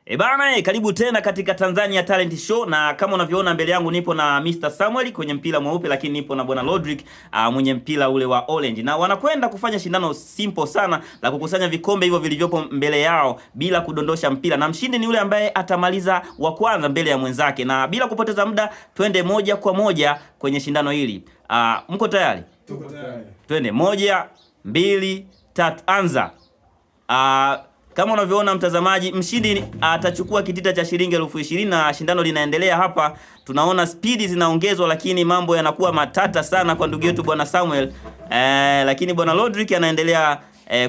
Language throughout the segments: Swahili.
E bana, karibu tena katika Tanzania Talent Show, na kama unavyoona mbele yangu nipo na Mr. Samuel kwenye mpira mweupe, lakini nipo na bwana Rodrick mwenye mpira ule wa orange, na wanakwenda kufanya shindano simple sana la kukusanya vikombe hivyo vilivyopo mbele yao bila kudondosha mpira, na mshindi ni yule ambaye atamaliza wa kwanza mbele ya mwenzake. Na bila kupoteza muda, twende moja kwa moja kwenye shindano hili. Mko tayari? Tuko tayari. Twende, moja, mbili, tatu, anza. Kama unavyoona mtazamaji, mshindi atachukua kitita cha shilingi 20,000 na shindano linaendelea hapa. Tunaona spidi zinaongezwa, lakini mambo yanakuwa matata sana kwa ndugu yetu bwana Samuel. Lakini bwana Rodrick anaendelea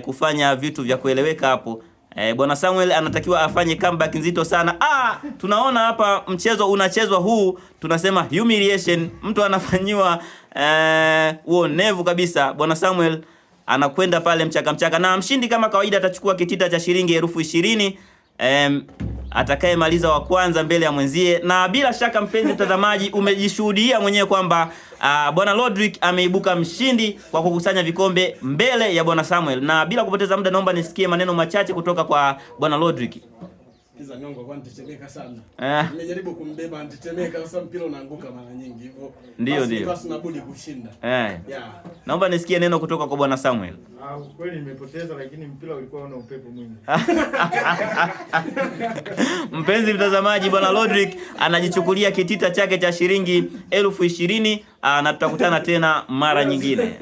kufanya vitu vya kueleweka hapo. Bwana Samuel anatakiwa afanye comeback nzito sana. Tunaona hapa mchezo unachezwa huu, tunasema humiliation, mtu anafanyiwa uonevu kabisa. Bwana Samuel anakwenda pale mchaka mchaka, na mshindi kama kawaida atachukua kitita cha shilingi 20,000, atakayemaliza wa kwanza mbele ya mwenzie. Na bila shaka mpenzi mtazamaji, umejishuhudia mwenyewe kwamba bwana Rodrick ameibuka mshindi kwa kukusanya vikombe mbele ya bwana Samuel. Na bila kupoteza muda, naomba nisikie maneno machache kutoka kwa bwana Rodrick. Kiza nyongo kwa nitetemeka sana. Eh. Nimejaribu kumbeba nitetemeka, sasa mpira unaanguka mara nyingi hivyo. Ndio, Basi ndio. basi nabudi kushinda. Eh. Yeah. Naomba nisikie neno kutoka kwa bwana Samuel. Kweli nimepoteza, lakini mpira ulikuwa una upepo mwingi. Mpenzi mtazamaji, bwana Rodrick anajichukulia kitita chake cha shilingi 20,000 na tutakutana tena mara nyingine.